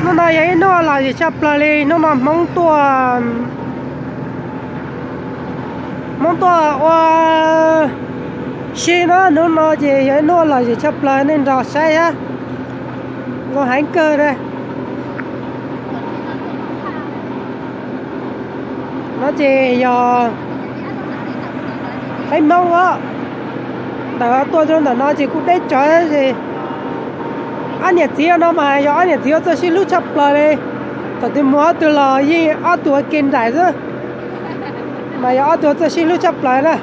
Hnub no yog ib hnub lom zem tshaj plaws li, hnub no Hmoob tuaj, Hmoob tuaj ua si na, hnub no ces yog ib hnub lom zem tshaj plaws, nej nrog saib thiab, zoo heev kawg li. No ces yog peb Hmoob os, ntawm tuaj rau ntawm no ces kuj deb tsawv ces ob niam txiv no mas yog ob niam txiv ua txoj sib hlub tshaj plaws li. Thaum twg mus ob tug los yeej ob tug ua ke nraim xwb, mas yog ob tug ua txoj sib hlub tshaj plaws na.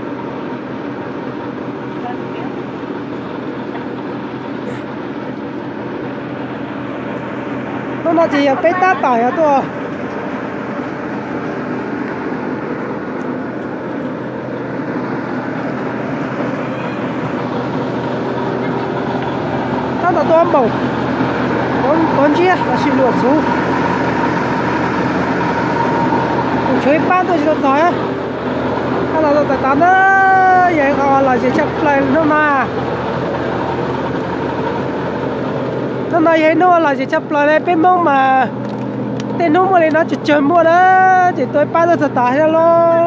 Hnub no ces yog peb tab tom yog tuaj, tab tom tuaj npaum tuav ntsiab los sis luam txhuv, tus tshuav ib pab tuaj tsis tau txog. Tab tom tuaj txog tod na, yog qhov lom zem tshaj plaws hnub no. Hnub no yog ib hnub lom zem tshaj plaws li, peb Hmoob mas tej hnub muaj li no tsawg tsawg muaj na, ces tuaj ib pab tuaj txog tod thiab lauj.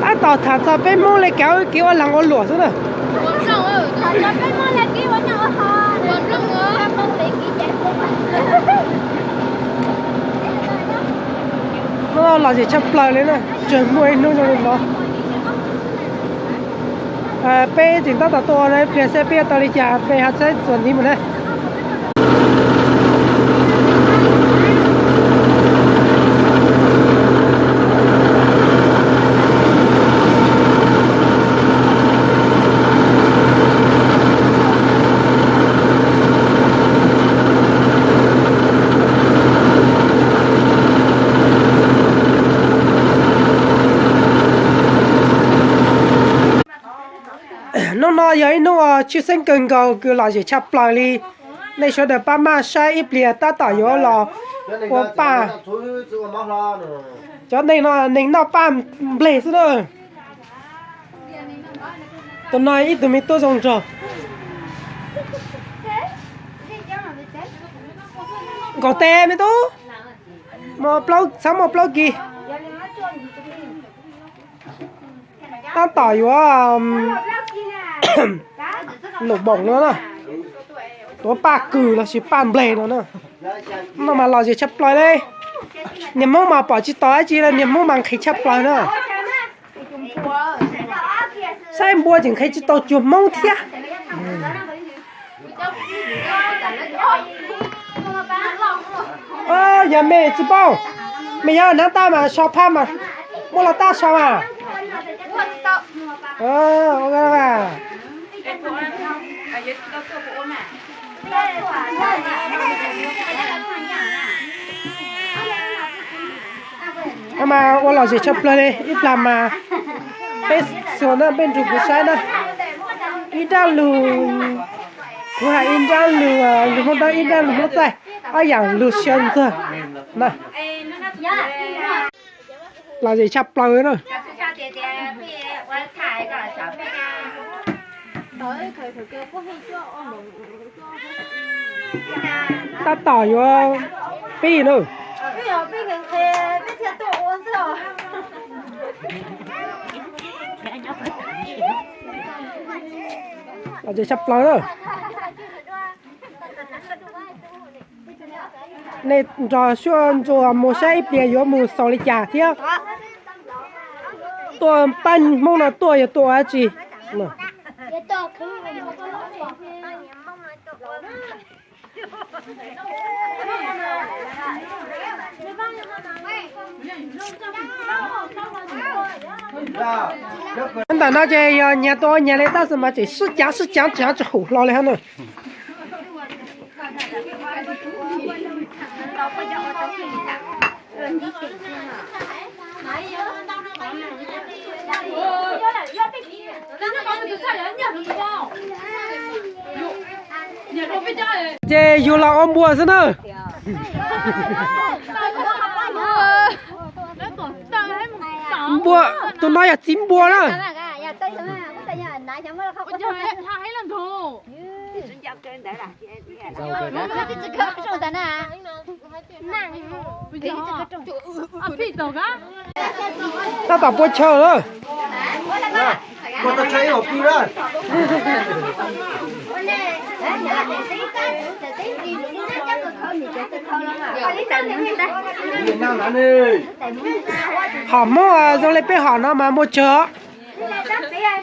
Tab tom tham txog peb Hmoob li kev ua lag ua luam xwb na. Lom zem tshaj plaws li na, tseem muaj ib hnub zoo li no. Peb tseem tab tom tuaj ua ib pliag seb peb yuav tau li cas, peb ho txhob txuas ntxiv mus na. Hnub no yog ib hnub tshwj xeeb kawg nkaus kws lom zem tshaj plaws li. Nej sawv daws pab maj saib ib pliag tab tom yuav los ua paj. Cov neeg no neeg noj paj npleg xwb na. Tus no ib tug me tub zoo nraug. Nkaum tes me tub, txhob muaj plaub kis. Tab tom yuav num boom no na, tuav paj kws los sis paj npleg no na. No mas lom zem tshaj plaws li. Niag Hmoob mas pom tsis tau dab tsi li, niag Hmoob mas nqhis tshaj plaws na. Saib npua tseem nqhis tsis tau cuag Hmoob thiab. Yog mej tsis paub, mej yog hnav tab mas so phab mas, muab los tab so mas. Mas ua lom zem tshaj plaws li ib plag mas peb xuas na, peb nrug kuv saib na. Ib nrab lug, kuv hais ib nrab lug, lug Hmoob Dawb, ib nrab lug Hmoob Txaij, ob yaam lug siab ntxawg na. Lom zem tshaj plaws na. Tab tom yuav pib na. Lom zem tshaj plaws na. Nej nrog Suab Ntsuag mus saib ib pliag yuav mus xaus li cas thiab. Tuaj pab Hmoob no tuaj yog tuaj ua dab tsi? Ntawm no ces yog nyias tua nyias li tab sis mas tseem sib cav sib cav tsis hum hlo li hab na. Ces yus los ua npua xwb na. Npua, tus no yog txiv npua na. Tab tom pua chaw na. Hom Hmoob zoo li peb hom no mas muaj tsawg.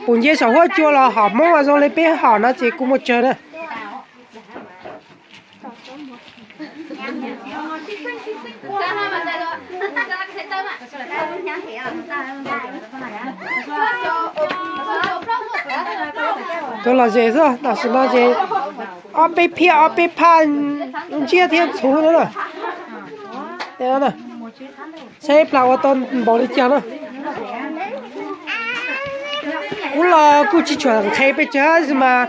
Kuv nce saum huab cua los hom Hmoob zoo li peb hom no ces kuj muaj tsawg na. Cov lom zem xwb, tam sim no ces ob peb phiab ob peb phaj ntsiab thiab ntxhuv na. Saib plag ua tau npaum li cas na. Kuv los kuj tsis tshua nqhis pes tsawg mas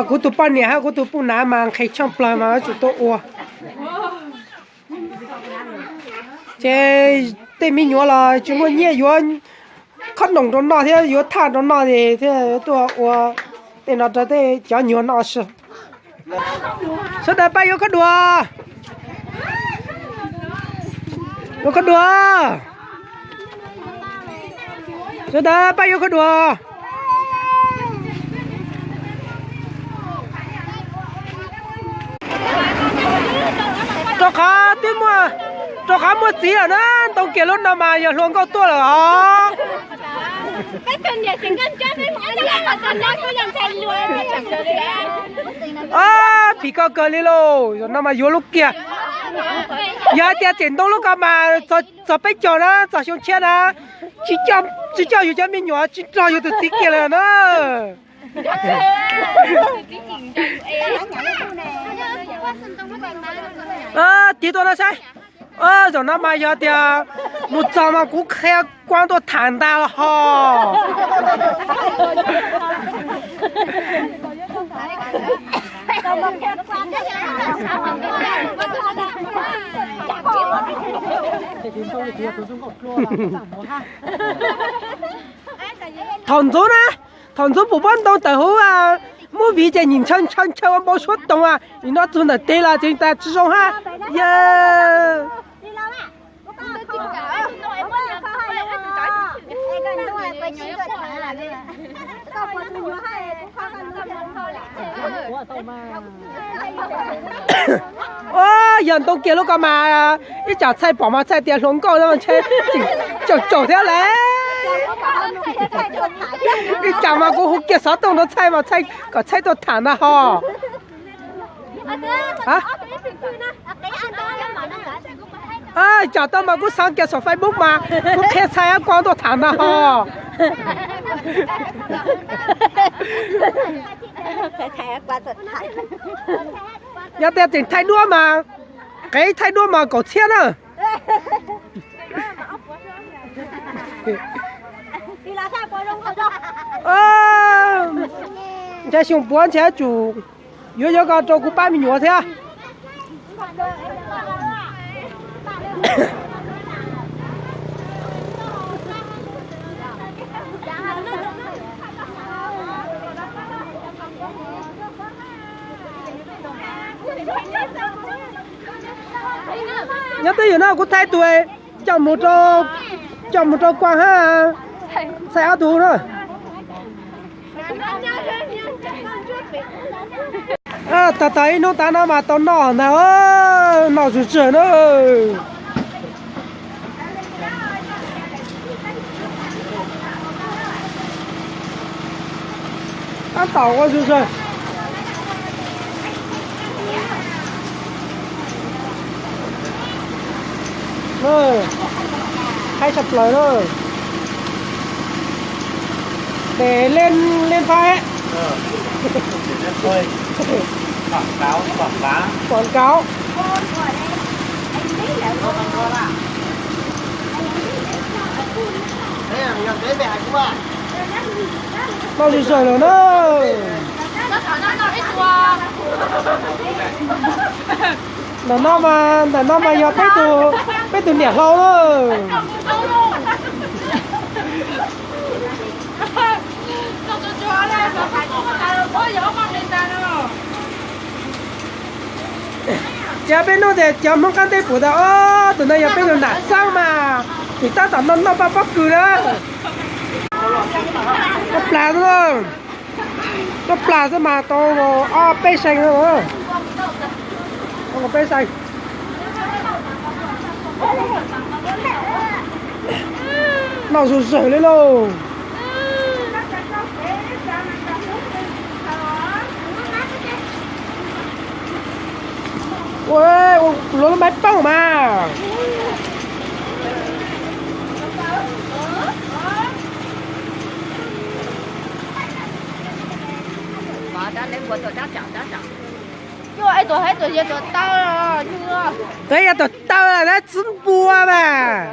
kuv tus poj niam hab kuv tus puj nav mas nqhis tshaaj plawg mas yuav tsum tuaj ua. Ces tej me nyuam los tsis muaj nyiaj yuav khob noom rau noj thiab yuav thaj rau noj es thiaj tuaj ua tej no rau tej cov nyuag noj si. Sawv daws pab yuav khaub dua. Yuav khaub dua. Sawv daws pab yuav khaub dua. Rau qhov twb muaj, rau qhov muaj txiv lawm na, ntoo kiag lub no mas yog hluas nkauj tuaj lawm os. Phim koj kawg li lauj, zaum no mas yuav lub kiag. Yog hais tias tseem ntoo lub ko mas txog peb caug na, txog xyoo tshiab na, tsis coj yus cov me nyuam tsis nrog yus tus txiv kiag lawm na. Tig tuaj no saib. Zaum no mas yog tias mus txog mas kuv qhia kuab tuaj tham ntag los ho. Thaum ntxov na, thaum ntxov pum pob ntoo tawm huv movie ces nyiam ntshaw ntshaw ntshaw ua npau suav toog, nim no txug ntawm teg los tseem tas tsis zoo hab. Yawg Ua yog ntoo kiag lub ko mas ib tsam txhais pom mas txhais tias hluas nkauj no ntshe tseem caum thiab lawm. Ib tsam mas kuv hu kiag xov tooj rau txhais mas kom txhais tuaj tham ntag ho. Ib tsam tau mas kuv xav kiag saum Facebook mas kuv qhia txhais kuab tuaj tham ntag ho. Yog tias tseem thaij duab mas, qev thaij duab mas kaum txhiab na. Ntshai xyoo puav ntshe yuav tsum yuav yuav ko rau kuv pab me nyuam thiab. Nyob twj ywm no kuv thaij tus coj mus rau, coj mus rau Kuam hab Txhais ob tug na. Tag tag ib hnub tas no mas tau noj ntag, noj zuj zug na. Tab tom ua zug zog. Haib tshaj plaws na. Để lên lên Face. Quảng cáo, quảng bá. Quảng cáo. Noj zug zog lawm na. Ntawm no mas, ntawm no mas yog peb tus, peb tus niam hlau na. Ces peb nug tias cov Hmoob qab teb puas tau, ob tug no yog peb tus nam xab mas, tab tom noj noj paj pob kws na. Plas, noj plas xwb mas tau ob peb xees, peb xees. Noj zug zog li lauj. Ua, ua lub maiv pooj mas. Tus yav tuam taw lawm na, txiv npua mas.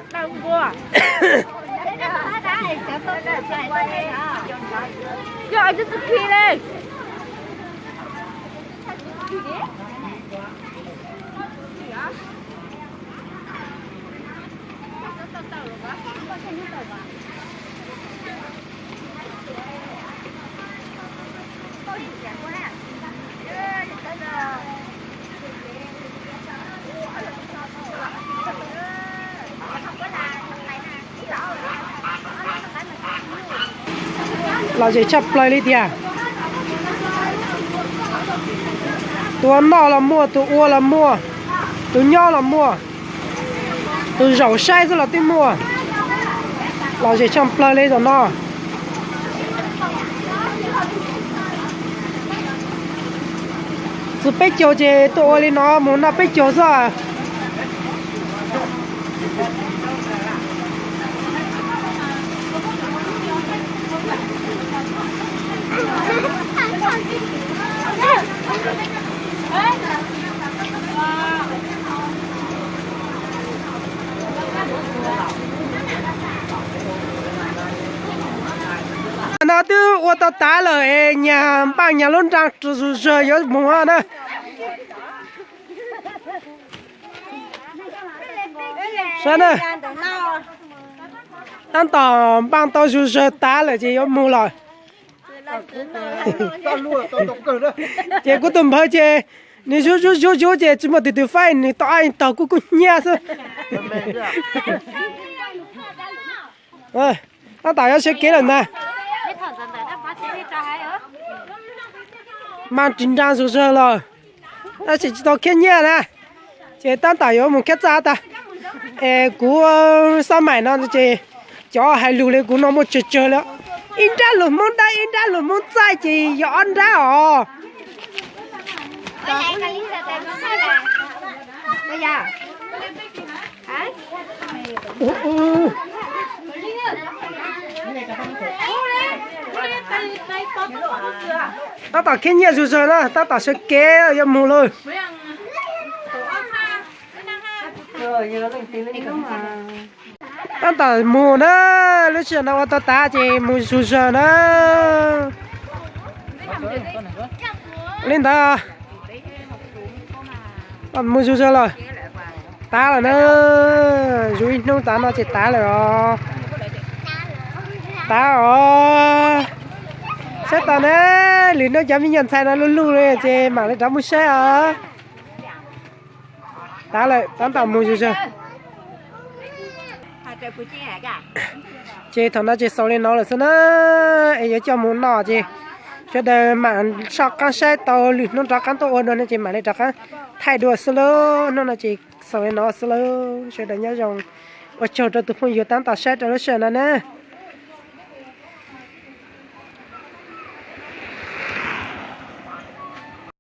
Lom zem tshaj plaws li tiag. Tus noj los muaj, tus ua los muaj, tus nyob los muaj, tus zaum saib xwb los twb muaj. Lom zem tshaj plaws li zaum no. Txug peb caug ces tuaj ua li no mus noj peb caug xwb. No twb ua tau tav lawm es nyag npaj nyag lub nra zug zog yuav mus na. Saib na, tab tom npaj tau zug zog tav lawm ces yuav mus lawm. Ces kuv tus npawg ces nws zuj zuj zuj zuj ces tsis muaj tus twg faib, nws tau ab taug kuj kub hnyiab xwb. Tab tom yuav sawv kev lawm ntag. Mas ris nra zug zog lawm, tab sis tsis tau khiab nyiaj na, ces tab tom yuav mus khiab txaj tas. Es kuv xab maim no ces cov hais lus li kuv no muaj tsawg tsawg li. Ib nrab lus Hmoob dawb, ib nrab lus Hmoob txaij ces yog ob nrab os. Tab tom khiab nyiaj zug zog na, tab tom sawv kev yuav mus lawm. Tab tom mus na, lub sij hawm no ua tau tav ces mus zug zog na. Li ntawd, mus zug zog lawm. Tav lawm na, zuv ib hnub tav no ces tav lawm os. Tav os. Saib tau na, lwm hnub cov me nyuam ntxhais no luj luj li ces mam li rov mus saib os. Tav lawm, tab tom mus zug zog. Ces thaum no ces xaus li no lawm xwb na, es yuav coj mus noj ces sawv daws mam soj qaab saib tau, lwm hnub rov qaab tuaj ua dua no ces mam li rov qaab thaij dua xwb lauj. Hnub no ces xaus li no xwb lauj, sawv daws nyob zoo, ua tsaug rau tus phooj ywg tab tom saib rau lub sij hawm no na.